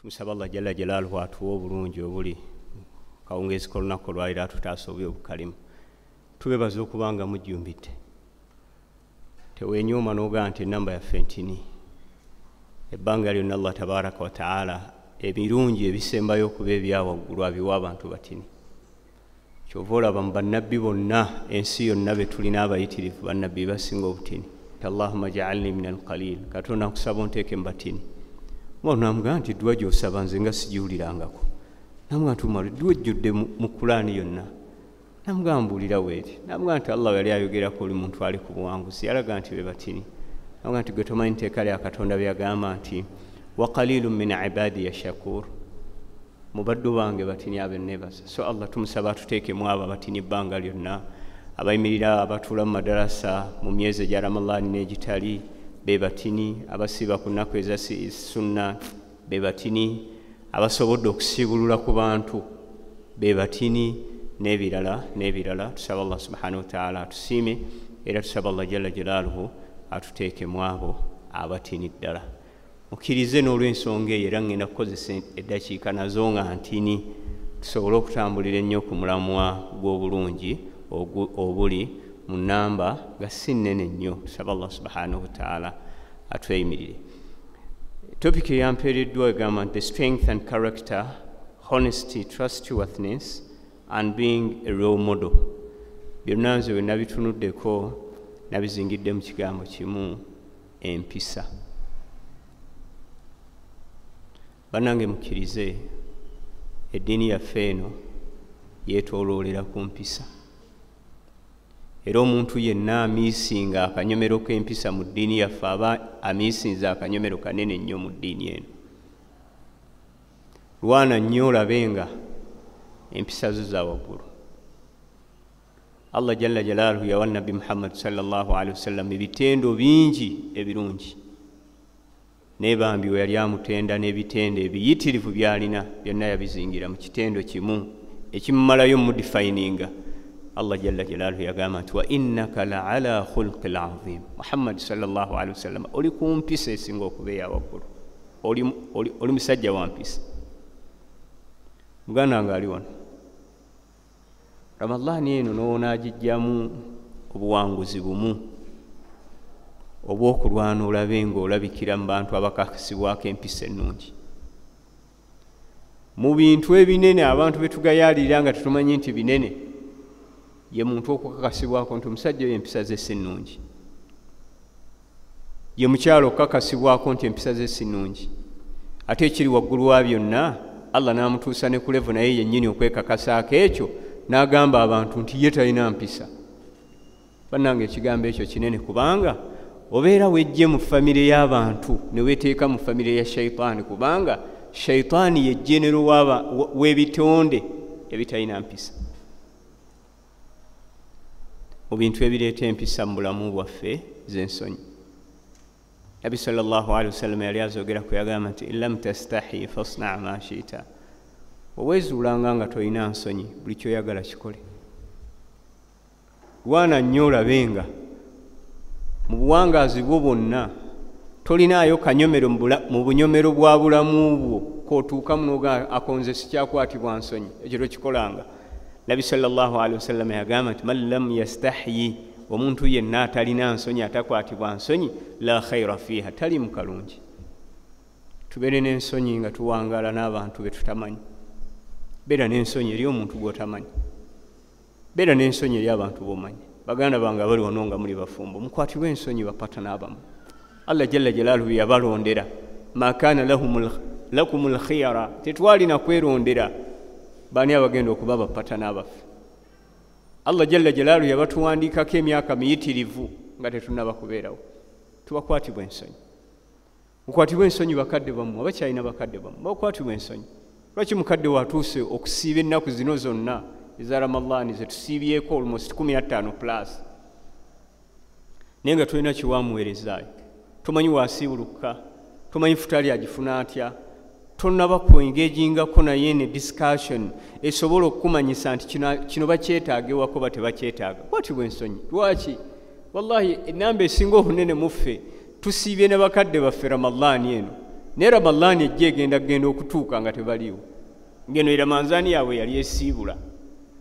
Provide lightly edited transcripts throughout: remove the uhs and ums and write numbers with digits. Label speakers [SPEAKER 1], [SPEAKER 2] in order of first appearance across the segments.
[SPEAKER 1] Tumusaba Allah jalla jalaaluhu atuwe obulungi obuli kawungeezi k'olunaku olwaleero, atutaasa obubi obukalimu. Tubebaza okuba nga mujjumbidde. Teweenyooma n'ogamba nti ennamba yaffe ntini. Ebbanga lyonna Allah tabaaraka wa taala ebirungi ebisembayo okuba ebyawaggulu abiwa abantu batini. Kyova olaba mu bannabbi bonna ensi yonna be tulina abayitirivu, bannabbi basinga obutini. Allahumma ja'alni min alqalil, Katonda nkusaba onteeke mu batini. Umar n'amugamba nti edduwa gy'osaba nze nga sigiwulirangako. N'amugamba nti Umar, edduwa ejjudde mu Kulaani yonna. N'amugamba mbuulira weeri. N'amugamba nti Allah yali ayogerako oli muntu ali ku buwanguzi, yalaga nti be batini. N'amugamba nti gwe tomanyi nteeka lya Katonda bye yagamba nti wa qalilun min ibadiya shakur, mu baddu bange batini abenneebaza. So Allah tumusaba atuteekemu abo abatini ebbanga lyonna, abayimirira, abatuula mu madarasa mu myezi egya Ramadaani n'egitali be batini, abasiiba ku nnaku eza sunna be batini, abasobodde okusiibulula ku bantu be batini, n'ebirala n'ebirala. Tusaba Allah subhanahu wa ta'ala atusiime, era tusaba Allah jalla jalaaluhu atuteekemu abo abatini ddala. Mukkirize n'olw'ensonga eyo, era ngenda kukozesa eddakiika nazo nga ntini, tusobole okutambulira ennyo ku mulamwa gw'obulungi obuli mu nnamba nga si nnene nnyo. Tusaba Allah subhanahu wa ta'ala atweyimirire. Topic eyampeereddwa egamba nti the strength and character, honesty, trustworthiness and being a role model. Byonna nze bwe nabitunuddeko nabizingidde mu kigambo kimu, empisa. Bannange mukkirize, eddiini yaffe eno yeetooloolera ku mpisa. Era omuntu yenna amiisinga akanyomero k'empisa mu ddiini yaffe aba amiisinze akanyomero kanene nnyo mu ddiini eno. Lwana nnyo olabe nga empisa zo za waggulu. Allah jalla jalaaluhu yawa Nabbi Muhammad sallallahu alaihi wasallam ebitendo bingi ebirungi, naye bambi we yali amutenda n'ebitendo ebiyitirivu by'alina byonna yabizingira mu kitendo kimu ekimumalayo mudifayininga. Allah jalla jalaaluhu yagamba nti wa innaka la ala khulqil azim. Muhammad sallallahu alaihi wasallam oli ku mpisa esinga okuba eya waggulu, oli musajja wa mpisa. Muganda wange ali wano, Ramadaani eno n'onaagijjamu obuwanguzi bumu obw'okulwana olabe ng'olabikira mu bantu abakakasibwako empisa ennungi. Mu bintu ebinene abantu be tugayaalirira nga tetumanyi nti binene, ye muntu okukakasibwako nti omusajja oyo empisa ze si nnungi, ye mukyala okukakasibwako nti empisa ze si nnungi. Ate ekiri waggulu wa byonna, Allah n'amutuusa ne ku level naye yennyini okwekakasaako ekyo, n'agamba abantu nti ye talina mpisa. Bannange ekigambo ekyo kinene, kubanga obeera wejje mu famire y'abantu ne weeteeka mu famire ya shaitaani, kubanga shaitaani ye genero w'ebitonde ebitalina mpisa. Mu bintu ebireeta empisa mu bulamu bwaffe z'ensonyi. Nabbi sallallahu alaihi wasallam yali azoogerako, yagamba nti in lam tastahi fasna ma shi'ta, oweezuulanga nga tolina nsonyi buli ky'oyagala kikole. Lwana nnyo olabe nga mu buwangaazi bwo bwonna tolinaayo kanyomero mu bunyomero bwa bulamu bwo k'otuukamu n'ogamba akonze sikyakwatibwa nsonyi, ekyo tokikolanga. Nabbi sallallahu alaihi wasallam yagamba nti man lam yastahyi, omuntu yenna atalina nsonyi, atakwatibwa nsonyi, la khaira fiha, tali mu kalungi. Tubeere n'ensonyi nga tuwangaala n'abantu be tutamanyi. Beera n'ensonyi eri omuntu gw'otamanyi, beera n'ensonyi eri abantu b'omanyi. Baganda bange abali wano nga muli bafumbo, mukwatibwe ensonyi bapatana abamu. Allah jalla jalaaluhu yabalondera, ma kaana lakumul khiyara, tetwalina kwerondera baani abagenda okuba bapatana abaffe. Allah jalla jalaaluhu yabatuwandiikako emyaka miyitirivu nga tetunnaba kubeerawo. Tubakwatibwa ensonyi, mukwatibwe ensonyi bakadde bammwe, abakyalina bakadde bammwe bakwatibwa ensonyi. Lwaki mukadde watuuse okusiiba ennaku zino zonna eza Ramadaani ze tusiibyeko almost 15 plus, naye nga tolina kiwamuweerezaayo, tomanyi waasiibulukuka, tomanyi futali agifuna atya, tonnaba kuengagingako naye ne discussion esobola okukumanyisa nti kino bakyetaaga ewako ba tebakyetaaga. Kwatibwa ensonyi. Lwaki? Wallahi ennamba esinga obunene mu ffe tusiibye ne bakadde baffe Ramadaani eno, Naye Ramadaani ejja egenda kugenda okutuuka nga tebaliiwo, ngeno eramanzaani yaabwe yali esiibula.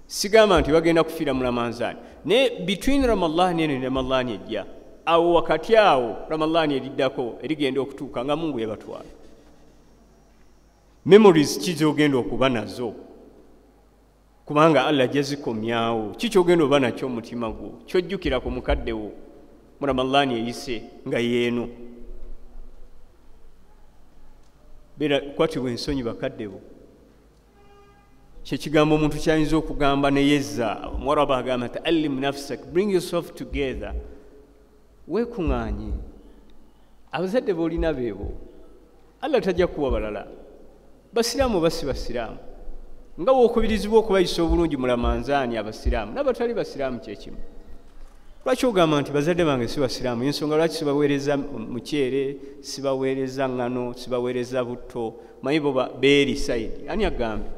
[SPEAKER 1] Sigamba nti bagenda kufiira mu Ramanzaani, naye between Ramadaani eno ne Ramadaani ejja, awo wakati awo Ramadaani eriddako erigenda okutuuka nga Mungu yabatwala. Memories ki z'ogenda okuba nazo? Kubanga Allah ajja zikomyawo. Ki ky'ogenda oba nakyo mu mutima gwo ky'ojjukira ku mukadde wo mu Ramadaani eyise nga yeeno? Beera kwatibwa ensonyi bakadde bo. Kyekigambo omuntu kyayinza okugamba neyezza. Omuwarabu agamba nti allim nafsak, bring yourself together, weekuŋŋaanye. Abazadde b'olina beebo, Allah tajja kuwa balala. Basiraamu oba si basiraamu, nga w'okubirizibwa okubayisa obulungi mu Ramanzaani abasiraamu n'abatali basiraamu kyekimu. Lwaki ogamba nti bazadde bange si basiraamu? Ensonga lwaki sibaweereza muceere, sibaweereza ŋŋano, sibaweereza butto, manyi bo beeri sayidi. Ani agambye?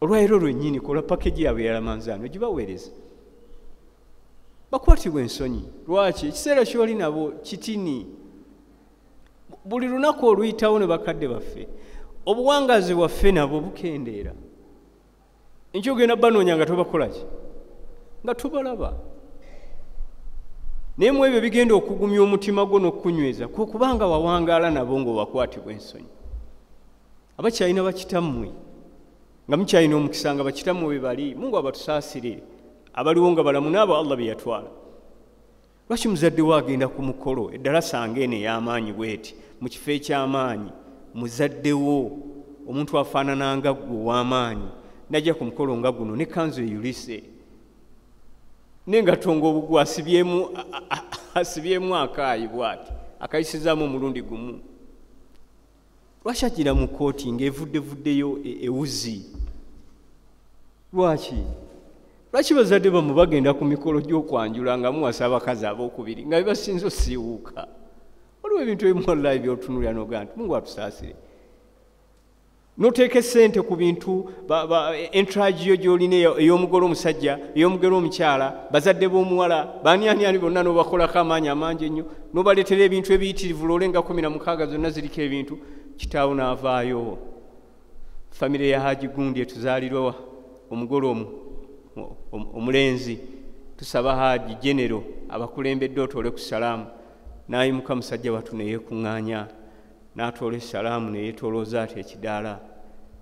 [SPEAKER 1] Olwaleero lwennyini kola pakeji yaabwe ya Ramanzaani ogibaweereza, bakwatibwa ensonyi. Lwaki? Ekiseera ky'oli nabo kitini. Buli lunaku oluyitawo ne bakadde baffe, obuwangaazi bwaffe nabo bukendeera. Enkya ogenda banoonya nga tobakola ki? Nga tobalaba. Naye mu ebyo bigenda okugumya omutima gwo n'okukunyweza kwe kubanga wawangaala nabo ng'obakwatibwa ensonyi. Abakyalina bakitammwe, nga mukyalina omukisa nga bakitammwe bwe bali, Mungu abatusaasire, abaliwo nga balamu n'abo Allah be yatwala. Lwaki muzadde wo agenda ku mukolo eddalasa ng'eno ey'amaanyi bw'eti, mu kifo eky'amaanyi, muzadde wo omuntu afaanana nga ggwe ow'amaanyi n'ajja ku mukolo nga guno ne kanzu eyulise n'engatto ng'obugwa asibyemu akaayi bw'ati akayisizaamu omulundi gumu? Lwaki agira mu kkooti ng'evuddevuddeyo ewuzi? Lwaki? Lwaki bazadde bammwe bagenda ku mikolo gy'okwanjula nga muwasa abakazi abookubiri nga bebasinze osiiwuuka? Waliwo ebintu ebimu wallahi by'otunuulira n'ogamba nti Mungu atusaasire. N'oteeka essente ku bintu entragiyo gy'olina ey'omugole omusajja, ey'omugole omukyala, bazadde b'omuwala, baani ani ani bonna n'obakolako amaanyi amangi ennyo, n'obaleetera ebintu ebiyitirivu loole nga 16 zonna ziriko ebintu. Kitaawo n'avaayo, famire ya Haji gundi etuzaalirwa omugole omulenzi, tusaba Haji Genero abakulembedde otoole ku salaamu. N'ayimuka musajja wattu ne yeekuŋŋaanya n'atoola essalaamu ne yeetoolooza ati ekidaala,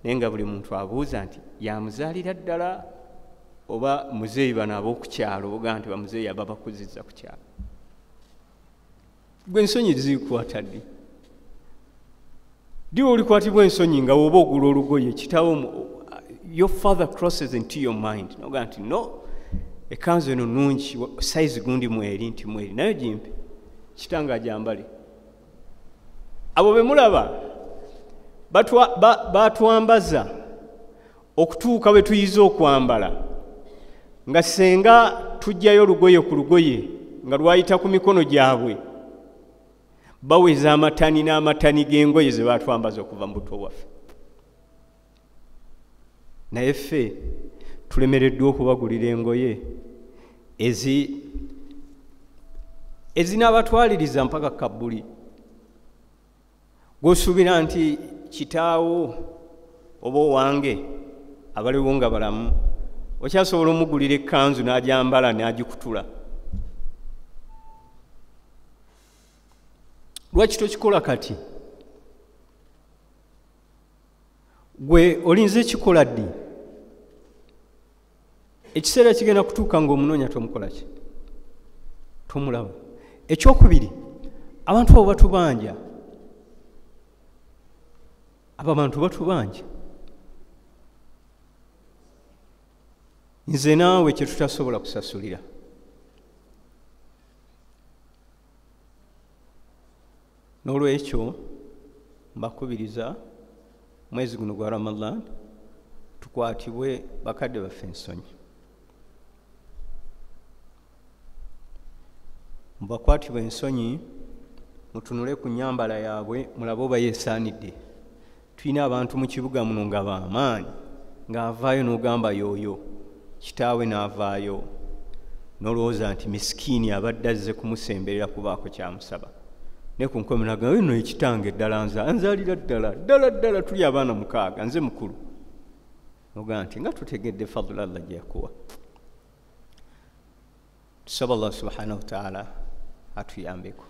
[SPEAKER 1] naye nga buli muntu abuuza nti yamuzaalira ddala oba muzeeyi bano ab'oku kyalo boga nti bamuzeeyi ababakuzizza ku kyalo. Gwe ensonyi zikwata ddi? Ddi olikwatibwa ensonyi nga woba ogula olugoye kitaawo your father crosses into your mind noga nti no, ekkanzu eno nnungi, size gundi mweri nti mweri nayo gimpe, kitange agyambale. Abo be mulaba batwambaza okutuuka bwe tuyize okwambala, nga senga tujjayo olugoye ku lugoye nga lwayita ku mikono gyabwe, baweza amatani n'amatani g'engoye ze batwambaza okuva mu buto bwaffe. Naye ffe tulemereddwa okubagulira engoye ezinaabatwaliriza mpaka kabbuli. Gw'osuubira nti kitaawo oba owange abaliwo nga balamu okyasobola omugulira ekkanzu n'agyambala n'agikutula. Lwaki tokikola kati? Gwe olinze kikola ddi? Ekiseera kigenda kutuuka ng'omunoonya tomukola ki? Tomulaba. Ekyokubiri, abantu abo batubanja. Abo abantu batubanja. Nze naawe kye tutasobola kusasulira. N'olwekyo mbakubiriza mwezi guno gwa Ramadan tukwatibwe bakadde baffe ensonyi. Mubakwatibwe ensonyi, mutunule ku nnyambala yaabwe mulabe oba yeesaanidde. Tulina abantu mu kibuga muno nga b'amaanyi, ng'avaayo n'ogamba yooyo, kitaawe n'avaayo n'olowooza nti misikiini abadde azze kumusemberera kubaako kyamusaba. Ne ku nkomerero eno ekitange ddala nzaalira ddala ddala ddala, tuli abaana 6, nze mukulu. Ogaa nti nga tutegedde fadula Allah gye yakuwa. Tusaba Allah subhanahu wa ta'ala atuyambeko.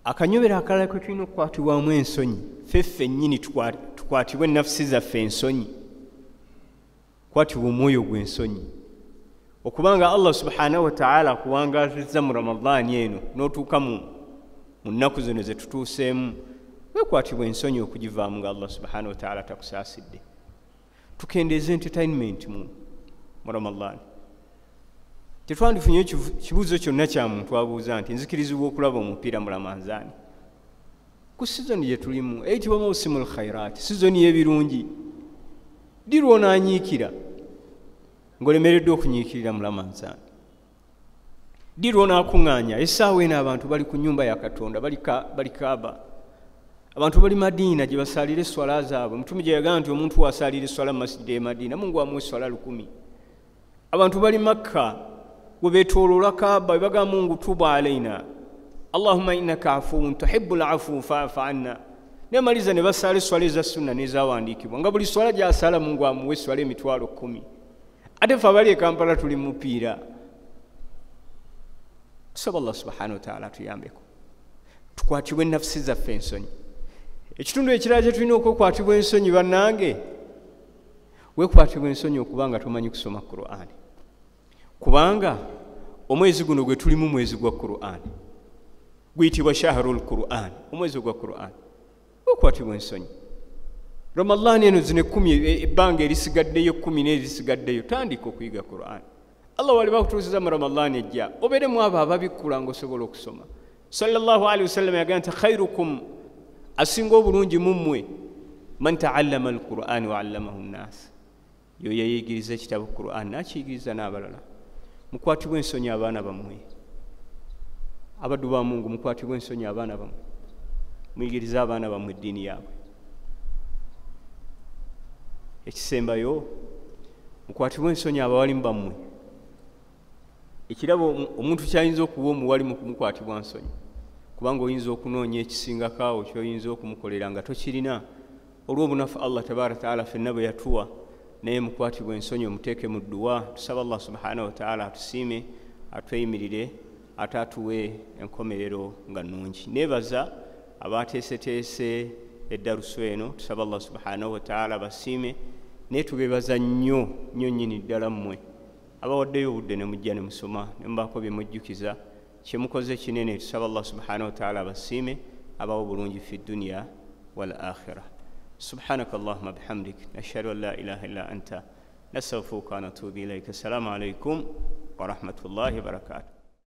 [SPEAKER 1] Akanyobero akalala kwe tulina okukwatibwamu ensonyi, ffe ffennyini tukwatibwe nafsi zaffe ensonyi, kwatibwa omwoyo gw'ensonyi, okubanga Allah subhanahu wa ta'ala akuwangaazizza mu Ramadaani eno n'otuuka mu nnaku zino ze tutuuseemu, weekwatibwa ensonyi okugivaamu nga Allah subhanahu wa ta'ala takusaasidde. Tukendeeze entertainment mu Ramadaani. Tetwandifunye kibuuzo kyonna kya muntu abuuza nti nzikirizibwa okulaba omupiira mu Ramanzaani. Ku sizoni gye tulimu eyitibwa mausimul khairat, sizoni y'ebirungi, ddi lw'onaanyiikira ng'olemereddwa okunyiikirira mu Ramanzaani? Ddi lw'onaakuŋŋaanya? Essaawa eno abantu bali ku nnyumba ya Katonda, bali Kaaba, abantu bali Madiina gye basaalira esswala zaabwe. Mutume gye yagamba nti omuntu w'asaalira esswala mu masijidi e Madiina, Mungu amuwa esswala 1000. Abantu bali Makka we beetooloola Kaaba, we bagamba Mungu tuba alaina Allahumma innaka afuwun tuhibbul afuwa fa'fu anna. Ne maliza ne basaala esswala eza sunna n'ezawandiikibwa, nga buli swala gy'asaala Mungu amuwa esswala 10,000. Ate ffe abali e Kampala tuli mu mupiira. Tusaba Allah subhanahu wa ta'ala atuyambeko, tukwatibwe nafsi zaffe ensonyi. Ekitundu ekirala kye tulina okwekwatibwa ensonyi, bannange, weekwatibwa ensonyi okubanga tomanyi kusoma Qur'ani, kubanga omwezi guno gwe tulimu mwezi gwa Qur'ani, guyitibwa shahrul Qur'an, omwezi gwa Qur'ani. Weekwatibwa ensonyi. Ramadaani eno zino 10, ebbanga erisigaddeyo 10 n'erisigaddeyo, tandika okuyiga Qur'ani. Allah waliba kutuusiza mu Ramadaani ejja, obeeremu abo ababikkula ng'osobola okusoma. Sallallahu alaihi wasallam yagamba nti khairukum, asinga obulungi mu mmwe, man ta'allama al-Qur'an wa 'allamahu an-nas, yo yayigiriza ekitabo Qur'an n'akiyigiriza n'abalala. Mukwatibwe ensonyi abaana bammwe, abaddu ba Mungu, mukwatibwe ensonyi abaana bammwe, muyigirize abaana bammwe eddiini yaabwe. Ekisembayo, mukwatibwe ensonyi abawalimu bammwe. Ekirabo omuntu kyayinza okuwa omuwalimu kumukwatibwa nsonyi, kubanga oyinza okunoonya ekisingako awo ky'oyinza okumukolera nga tokirina olw'obunafu Allah tabaraka taala ffenna bwe yatuwa. Naye mukwatibwa ensonyi omuteeke mu dduwa. Tusaba Allah subhanahu wa ta'ala atusiime, atweyimirire, ate atuwe enkomerero nga nnungi. Neebaza abateeseteese eddarusu eno, tusaba Allah subhanahu wa ta'ala basiime, naye tubeebaza nnyo nnyo nnyini ddala mmwe abawaddeyo obudde ne mujja ne musoma ne mubaako bye mujjukiza. Kye mukoze kinene, tusaba Allah subhanahu wa ta'ala basiime, abawo bulungi fi dunya wal akhirah. Subhanaka Allahumma bihamdik, nashhadu an la ilaha illa anta, nastaghfiruka wa natubu ilayka. Assalamu alaykum wa rahmatullahi wa barakatuh.